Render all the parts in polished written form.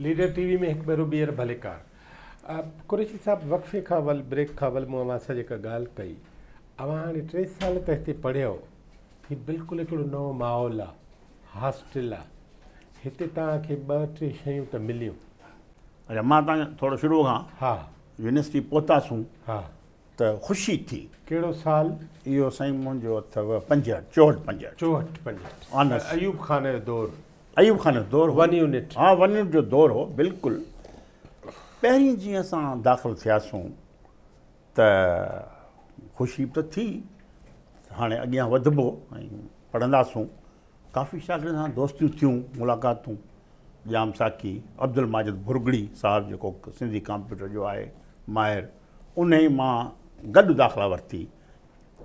Leader ٽي V ۾ هڪ ڀيرو ٻيهر ڀليڪار. قريشي صاحب وقفي کان اول بريڪ کان اول مون اوهان سان جيڪا ڳالهه ڪئي اوهان هاڻي ٽي سال ته هتي پڙهيو هي بلڪل هڪڙو نئون ماحول آ هاسٽل آ هتي توهان کي ٻه ٽي شيون ته مليون. اڇا مان توهان کي ٿورو شروع کان ها. يونيورسٽي پهتاسون ها. ته خوشي ٿي. ڪهڙو سال؟ اهو سائين منهنجو اٿو 65 64 65. 64 65 آنرس. ايوب خان جو دور. ايوب خان جو دور هو. One unit. ها ون يونٽ جو دور هو بلڪل. پهرين جيئن اسان داخل ٿياسون ته خوشي به ته ٿي هاڻي اڳيان وڌبو ۽ پڙهنداسون. ڪافي شاگردن سان دوستيون ٿيون، ملاقاتون، ڄام ساقي، عبدالماجد ڀرڳڙي صاحب جيڪو سنڌي ڪامپيوٽر جو آهي ماهر، انهي مان گڏ داخلا ورتي.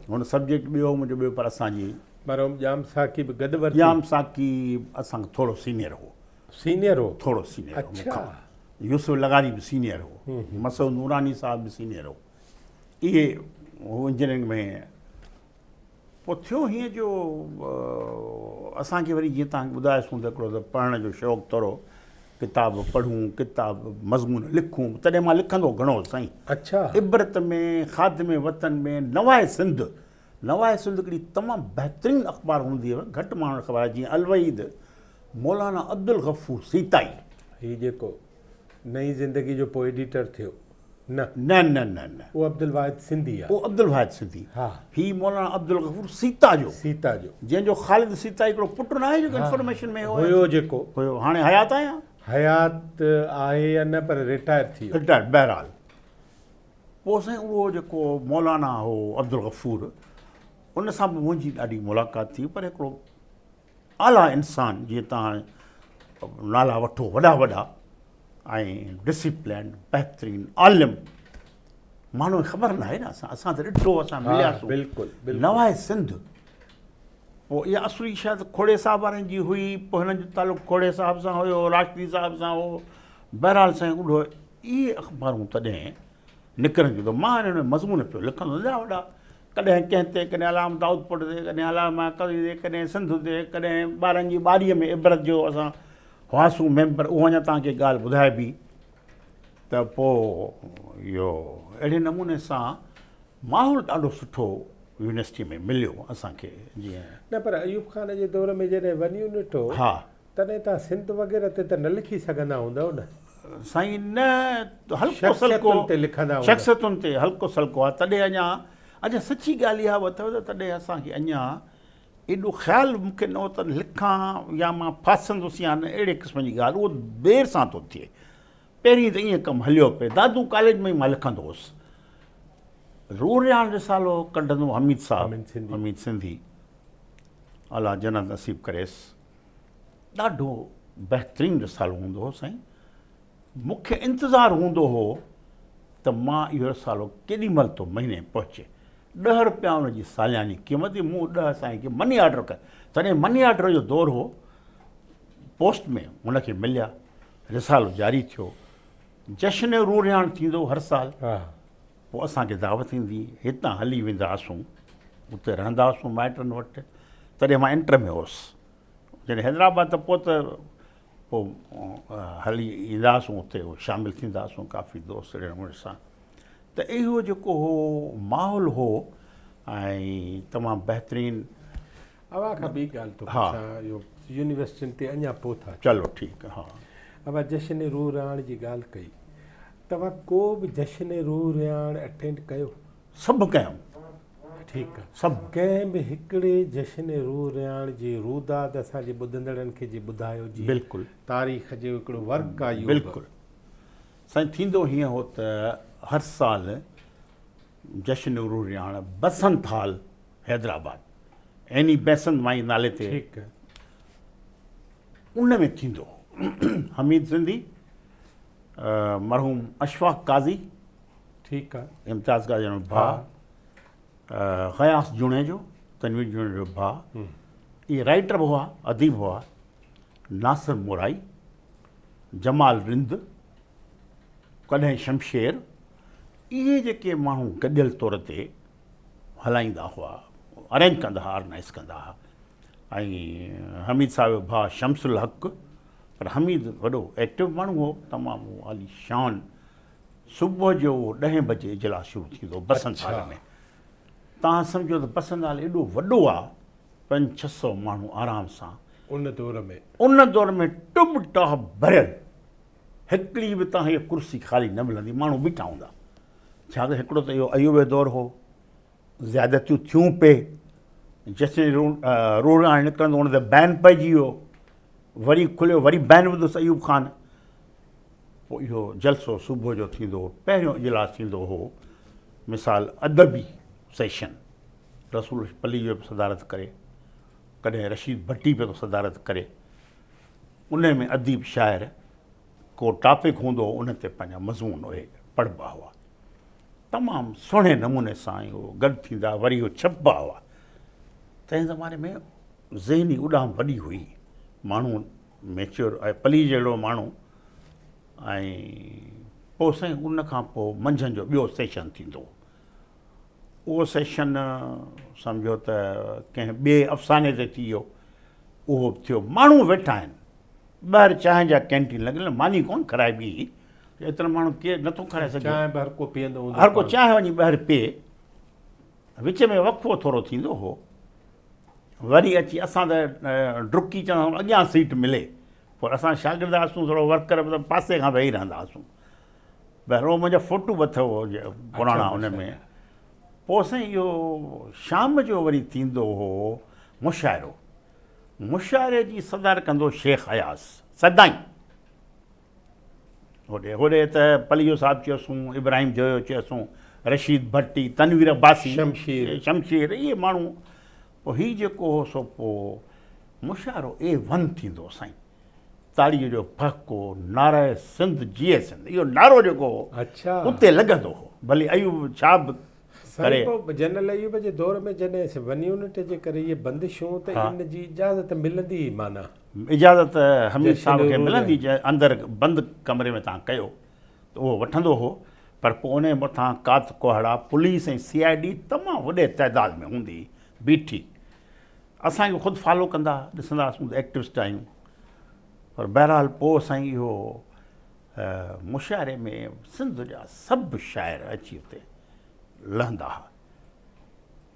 هن سبجيڪٽ ٻيو هو منهنجو ٻيو پر اسان جي. مرحوم ڄام ساقي به گڏ ورتي. ڄام ساقي اسان کان ٿورو سينيئر هو. سينيئر هو؟ ٿورو سينيئر هو مون کان. يوسف لغاري به سينيئر هو. مسعود نوراني صاحب به سينيئر هو. اهي هو انجنيئرنگ ۾. پوء ٿيو هيئن جو اسان کي وري جيئن توهان کي ٻڌايوسون ته هڪڙو ته پڙهڻ جو شوق ٿورو ڪتاب پڙهون ڪتاب مضمون لکون تڏهن مان لکندو گهڻو هوس سائين. اڇا. عبرت ۾ خادم وطن ۾ نواء سنڌ نواء سنڌ هڪڙي تمام بهترين اخبار هوندي هئي گهٽ ماڻهن کي خبر آهي جيئن الوحيد مولانا عبدالغفور سيتائي. هي جيڪو نئين زندگي جو پوء ايڊيٽر ٿيو. نه. نه نه نه نه. اهو عبدالواحد سنڌي آ. اهو عبدالواحد سنڌي. ها. هي مولانا عبدالغفور سيتا جو. سيتا جو. جنهن جو خالد سيتا هڪڙو پٽ ناهي جيڪو انفارميشن ۾ هيو. هيو جيڪو. هيو هاڻي حيات آهي يا. حيات آهي يا نه پر رٽائر ٿي ويو. رٽائر بهرحال پوء سائين اهو جيڪو مولانا هو عبدالغفور ان سان به منهنجي ڏاڍي ملاقات ٿي پر هڪڙو اعليٰ انسان جيئن توهان نالا وٺو وڏا وڏا ۽ ڊسيپلينڊ بهترين عالم ماڻهو کي خبر ناهي نه اسان اسان ته ڏٺو اسان ملياسون بلڪل نواء سنڌ پوء اها اصلي شايد کوڙي صاحب وارن جي هئي پوء هنن جو تعلق کوڙي صاحب سان هيو راشدي صاحب سان هو بهرحال سائين اهو اهي اخبارون تڏهن نڪرنديون ته مان انهن ۾ مضمون پيو لکندو وڏا وڏا ڪڏهن ڪنهن تي، ڪڏهن علامه دائود پوٽي تي، ڪڏهن علامه قاضي تي، ڪڏهن سنڌ تي، ڪڏهن ٻارن جي ٻاريء ۾ عبرت جو اسان هئاسون ميمبر، اهو اڃا توهان کي ڳالهه ٻڌائبي ته پوء اهو اهڙي نموني سان ماحول ڏاڍو سٺو يونيورسٽي ۾ مليو اسان کي جيئن. نه پر ايوب خان جي دور ۾ جڏهن ون يونٽ هو ها. تڏهن توهان سنڌ وغيره تي ته نه لکي سگهندا هوندؤ نه؟ سائين نه هلڪو سلڪو شخصيتن تي لکندا هوندؤ. شخصيتن تي هلڪو سلڪو ها تڏهن اڃا اڇا سچي ڳالهه اها به اٿو ته تڏهن اسان کي اڃا ايڏو خيال مون کي نه هو ته لکان يا مان ڦاسندس يا نه اهڙي قسم جي ڳالهه اهو دير سان ٿو ٿئي پهرين ته ائين ڪم هليو پئي دادو ڪاليج ۾ ئي مان لکندو هوس روح رهاڻ رسالو ڪڍندو حميد صاحب حميد سنڌي الله جنت نصيب ڪريس ڏاڍو بهترين رسالو هوندو هو سائين مون کي انتظار هوندو هو ته مان اهو رسالو ڪيڏي مهل ٿو مهيني پهچي ڏهه روپيا ان جي سالياني قيمت هئي مون ڏهه سائين کي مني آرڊر ڪيا تڏهن مني آرڊر جو دور هو پوسٽ ۾ هن کي مليا رسالو جاري ٿيو جشن روح رهاڻ ٿيندو هر سال پوء اسان کي دعوت ايندي هتان هلي ويندا هئاسون اتي رهندا هئاسون مائٽن وٽ تڏهن مان انٽر ۾ هوس جڏهن حيدرآباد ته پوء ته پوء هلي ايندا هئاسون اتي شامل ٿيندا هئاسون ڪافي دوست اهڙي نموني سان ته اهو جيڪو هو ماحول هو ۽ تمام بهترين اوهان کان ٻي ڳالهه ٿو پڇان اهو يونيورسٽين تي اڃا پوء ٿا چلو ٺيڪ ها اوهان جشن روح رهاڻ جي ڳالهه ڪئي توهان ڪو به جشن روح رهاڻ اٽينڊ ڪيو؟ سڀ ڪيم. ٺيڪ آ. سڀ. ڪنهن به هڪڙي جشن روح رهاڻ جي روداد اسان جي ٻڌندڙن کي جي ٻڌايو جي بلڪل. تاريخ جو هڪڙو ورق آ اهو به. بلڪل. سائين ٿيندو هيئن هو ته هر سال جشن روح رهاڻ بسنت هال حيدرآباد عيني بيسنت مائي نالي تي ٺيڪ. ان ۾ ٿيندو هو. حميد سنڌي. مرحوم اشفاق قاضي ٺيڪ آ امتياز قاضي جو ڀاء غياث جوڻيجو تنوير جوڻيجو جو ڀاء اهي رائٽر به هئا اديب هئا ناصر مورائي جمال رند ڪڏهن شمشير اهي جيڪي ماڻهو گڏيل طور تي هلائيندا هئا ارينج ڪندا هئا آرگنائز ڪندا هئا ۽ حميد صاحب جو ڀاء شمس الحق پر حميد وڏو ايڪٽو ماڻهو هو، تمام عالي شان. صبح جو اهو ڏهين بجي اجلاس شروع ٿيندو هو بسنت هال ۾. توهان سمجهو ته بسنت هال ايڏو وڏو آ، پنج ڇهه سئو ماڻهو آرام سان. ان دور ۾. ان دور ۾ ٽب ٽاپ ڀريل، هڪڙي به توهان کي ڪرسي خالي نه ملندي، ماڻهو بيٺا هوندا. ڇا ته هڪڙو ته اهو ايوبي دور هو، زيادتيون ٿيون پئي، جيسين روڙ هاڻي نڪرندو ان تي بين پئجي ويو، وري کليو وري بين وڌس ايوب خان. پوء اهو جلسو صبح جو ٿيندو هو، پهريون اجلاس ٿيندو هو مثال ادبي سيشن، رسول پليجو پيو صدارت ڪري، ڪڏهن رشيد ڀٽي پيو ٿو صدارت ڪري، ان ۾ اديب شاعر ڪو ٽاپڪ هوندو هو ان تي پنهنجا مضمون اهي پڙهبا هئا. تمام سهڻي نموني سان اهو گڏ ٿيندا وري اهو ڇپبا هئا. تنهن زماني ۾ ذهني اڏام وڏي هئي، ماڻهو ميچوئر ۽ پلي جهڙو ماڻهو ۽ پوء سائين ان کان پوء منجهند جو ٻيو سيشن ٿيندو هو. اهو سيشن سمجهو ته ڪنهن ٻئي افساني تي ٿي ويو، اهو به ٿيو. ماڻهو ويٺا آهن، ٻاهر چانهه جا ڪينٽين لڳل، ماني ڪونه کارائبي هئي، ايترا ماڻهو ڪير نٿو کارائي سگهي. چانهه به هر ڪو پيئندو هوندو. هر ڪو چانهه وڃي ٻاهر پيئي. وچ ۾ وقفو ٿورو ٿيندو هو. وري اچي اسان ته ڊڪي چوندا هئاسون اڳيان سيٽ ملي، پر اسان شاگرد هئاسون ٿورو ورڪر به ته پاسي کان ويهي رهندا هئاسون. بهرحال اهو منهنجا فوٽو به اٿو پراڻا ان ۾. پوء سائين اهو شام جو وري ٿيندو هو مشاعرو. مشاعري جي صدارت ڪندو شيخ اياز سدائين. هوڏي هوڏي ته پليجو صاحب چيوسون، ابراهيم جويو چيوسون، رشيد ڀٽي، تنوير عباسي، شمشير، شمشير اهي ماڻهو. پوء هي جيڪو هو سو پوء مشاعرو اي ون ٿيندو سائين. تاڙيء جو ڦهڪو، نعره سنڌ جيئي سنڌ اهو نعرو جيڪو هو اتي لڳندو هو. ڀلي ايوب ڇا به ڪري. سائين پوء جنرل ايوب جي دور ۾ جڏهن ون يونٽ جي ڪري اهي بندشون ته ان جي اجازت ملندي هئي معنيٰ. اجازت حميد صاحب کي ملندي جي اندر بند ڪمري ۾ تان ڪيو ته اهو وٺندو هو پر پوء انهي مٿان ڪات ڪهاڙا پوليس ۽ سي I D تمام وڏي تعداد ۾ هوندي بيٺي اسان کي خود فالو ڪندا ڏسندا هئاسون ته ايڪٽوسٽ آهيون پر بهرحال پوء سائين اهو مشاعري ۾ سنڌ جا سڀ شاعر اچي اتي لهندا هئا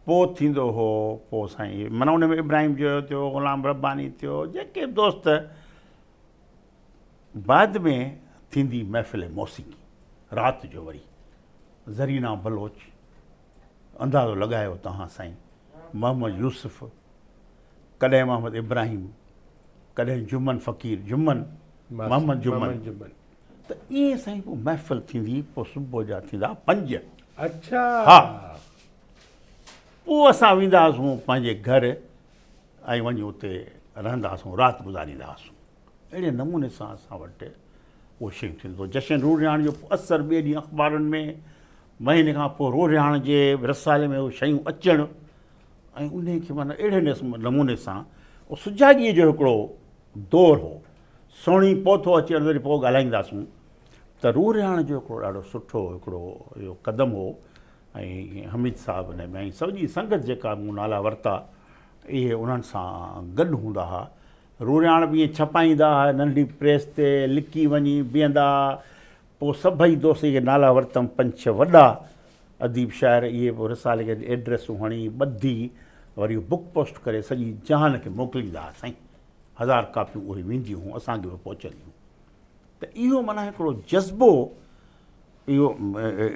پوء ٿيندو هو پوء سائين معنيٰ ان ۾ ابراهيم جويو ٿيو غلام رباني ٿيو جيڪي به دوست بعد ۾ ٿيندي محفل موسيقي رات جو وري زرينا بلوچ اندازو لڳايو توهان سائين محمد يوسف، ڪڏهن محمد ابراهيم، ڪڏهن جمن فقير، جمن، محمد جمن، ته ائين سائين پوء محفل ٿيندي، پوء صبح جا ٿيندا پنج. اڇا. ها. پوء اسان ويندا هئاسون پنهنجي گهر ۽ وڃي اتي رهندا هئاسون، رات گذاريندا هئاسون. اهڙي نموني سان اسان وٽ اهو شيون ٿيندو هو. جشن روح رهاڻ جو اثر ٻئي ڏينهن اخبارن ۾، مهيني کان پوء روح رهاڻ جي رسالي ۾ اهي شيون اچڻ ۽ انهي کي معنيٰ اهڙي نموني سان اهو سجاڳيء جو هڪڙو دور هو. سهڻي پوء ٿو اچي ان تي پوء ڳالهائينداسون ته روح رهاڻ جو هڪڙو ڏاڍو سٺو هڪڙو اهو قدم هو ۽ حميد صاحب ان ۾ ۽ سڄي سنگت جيڪا مون نالا ورتا اهي انهن سان گڏ هوندا هئا. روح رهاڻ به ائين ڇپائيندا هئا ننڍي پريس تي لڪي وڃي بيهندا هئا. پوء سڀئي دوست جيڪي نالا ورتم پنج ڇهه وڏا اديب شاعر اهي پوء رسالي کي ايڊريسون هڻي ٻڌي وري اهو بڪ پوسٽ ڪري سڄي جهان کي موڪليندا هئا سائين هزار ڪاپيون اهي وينديون هيون اسان کي به پهچنديون ته اهو معنيٰ هڪڙو جذبو اهو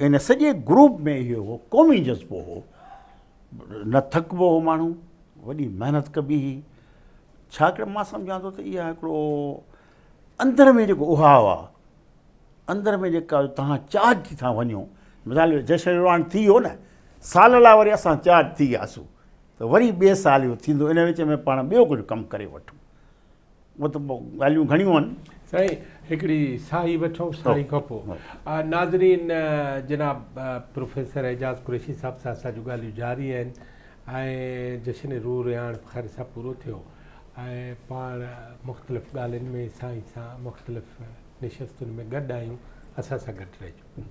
ان سڄي گروپ ۾ اهو هو قومي جذبو هو نه ٿڪبو هو ماڻهو وڏي محنت ڪبي هئي ڇاڪاڻ مان سمجهان ٿو ته اها هڪڙو اندر ۾ جيڪو اهاء آ اندر ۾ جيڪا توهان چارج ٿي ٿا وڃو مثال جشن رواڻ ٿي ويو نه سال لاء وري اسان چارج ٿي وياسون ته وري ٻئي سال اهو ٿيندو ان وچ ۾ پاڻ ٻيو ڪجهه ڪم ڪري وٺون اهو ته ڳالهيون گهڻيون آهن. سائين هڪڙي ساهي وٺون ساهي کان پوء ناظرين جناب پروفيسر اعجاز قريشي صاحب سان اسان جون ڳالهيون جاري آهن ۽ جشن روح رهاڻ خير سان پورو ٿيو ۽ پاڻ مختلف ڳالهين ۾ سائين سان مختلف نشستن ۾ گڏ آهيون اسان سان گڏ رهجو.